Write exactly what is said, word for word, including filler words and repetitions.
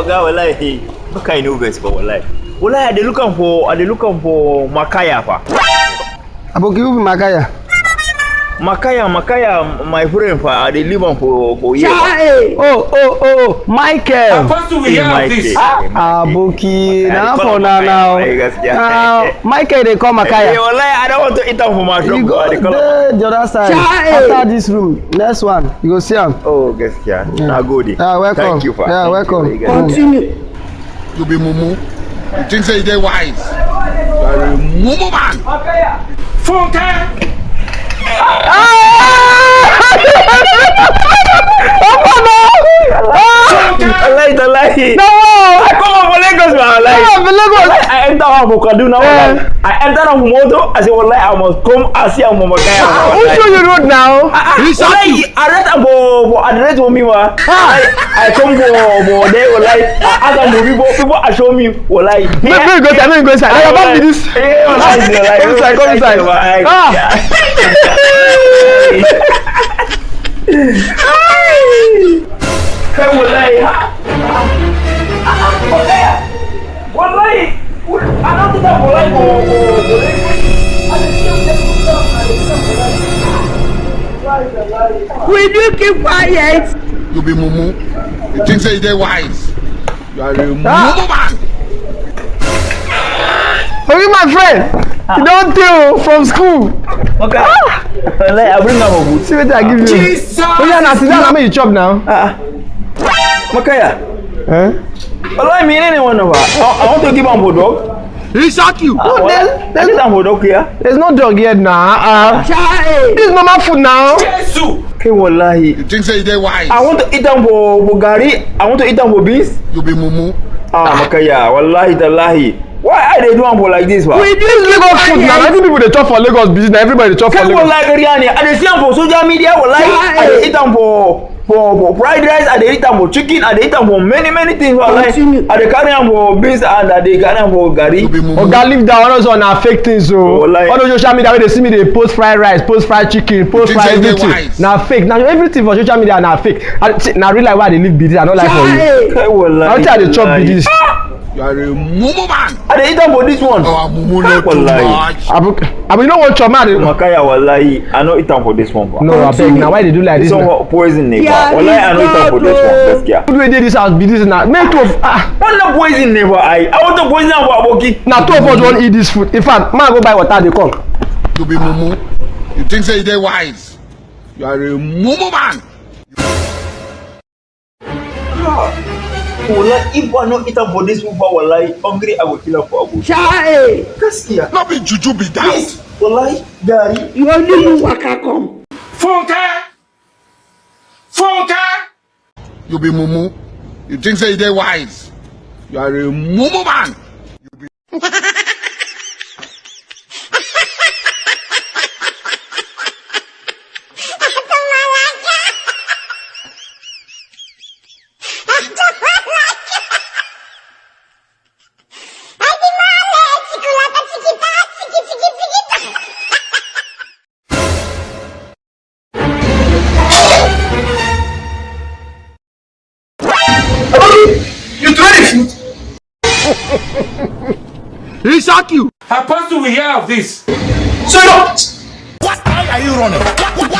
Oga, wallahi, make I no vex for wallahi. Wallahi, I dey look am for, I dey look am for Makaya fa. Aboki, who be Makaya? Makaya, Makaya, my friend fa, I dey leave am for, for here fa. Chai! Oh, oh, oh, oh, Michael. Apostle, we Hey, hear of Michael. this. Ah, Hey, Michael. Aboki, I dey na call for am na Makaya, now. Hey, gaskiya. Ah, Michael dey call Makaya. Hey, wallahi, I don't want to eat am for my You shop, go I dey call am. there the other side. Chai! After this room, next one, you go see am. Oh, gaskiya. Yeah. Na go dey. Yeah, welcome. Thank you fa. Yeah, Thank you. welcome. Hey, gaskiya. Continue. You be mumu. You think say you dey wise? You are a mumu man. Funke! Wallahi, wallahi. No! I come up for Lagos, man. Like, Come up for Lagos. I enter one for Kaduna, Yeah. Wallahi. I enter one for motor. I say, wallahi, I must come. I see am for Makaya. Who show you road now? Ah, ah, He shot wallahi, you. I read am for, for address for me, ma. Ah. I, I come for, for there, wallahi. I ask am for people. People, I show me, wallahi. Make, make we go inside, make we go inside. Na your bag be this. Eh, wallahi, wallahi. Come inside, come inside. Ah. Kai, wallahi, ha? Wallahi, I don't think I go like go, go, go like. Will you keep quiet? You be mumu. You think say you dey wise? You are a mumu man. Obi, my friend, you don tey o from school. Okay. Wallahi, I bring am for good. See wetin I give you. Jesus. Oh yeah, na sit down, na make you chop now. Ah, ah. Makaya. Eh? Wallahi, me, anyone of her. I, I want to give am for dog. He shock you. Ah, No, wallahi, there's, I there's, give am for dog here. there's no dog yet now. Uh-uh. Chai! This is normal food now. Jesus. Okay, wallahi. You think say you dey wise? I want to eat am for, for garri. I want to eat am for beans. You be mumu. Ah, Makaya, wallahi, tallahi. Why I dey do am for like this, wa? This Lagos food now. Every people dey chop for Lagos business. Everybody dey chop for Kai, Lagos. Wallahi, biryani. I dey see am for social media, wallahi. Chai. I dey eat am for, for, for fried rice. I dey eat am for chicken. I dey eat am for many, many things, wallahi. Continue. I dey carry am for beans and I dey carry am for garri. You be mumu. Oga, leave that one. All those one na fake things o. Wallahi. All those social media wey dey see me dey post fried rice, post fried chicken, post You think fried say you dey everything. wise? Na fake. Na everything for social media na fake. I, see, na real life wey I dey live be this. I no like for you. Chai! Kai, wallahi, Na wetin I dey chop be wallahi. this. You are a mumu man. I dey eat am for this one. Our mumu no too Wallahi. much. Abu, Abu, you no wan chop, man. Makaya, wallahi, I no eat am for this one, bro. No, abeg, Continue. na why you dey do like This this one now? wa-, poison ne, Yeah, bro. Wallahi, I no eat am for this one. Gaskiya. Food wey dey this house be this now. Make two of, ah. What na poison ne, bro? I, I want to poison am for aboki. Na two of us wan eat this food. In fact, ma go buy water, dey come. You be mumu. You think say you dey wise? You are a mumu man. Ah, wallahi, if I no eat am for this food, wallahi, hungry, I go kill am for aboki. Chai! Gaskiya. No be juju be that. Yes, wallahi, garri. You only you waka come. Funke! Funke! You be mumu. You think say you dey wise? You are a mumu man. You throw the food. He shock you. Apostle will hear of this. So what? Why are you running? What, what,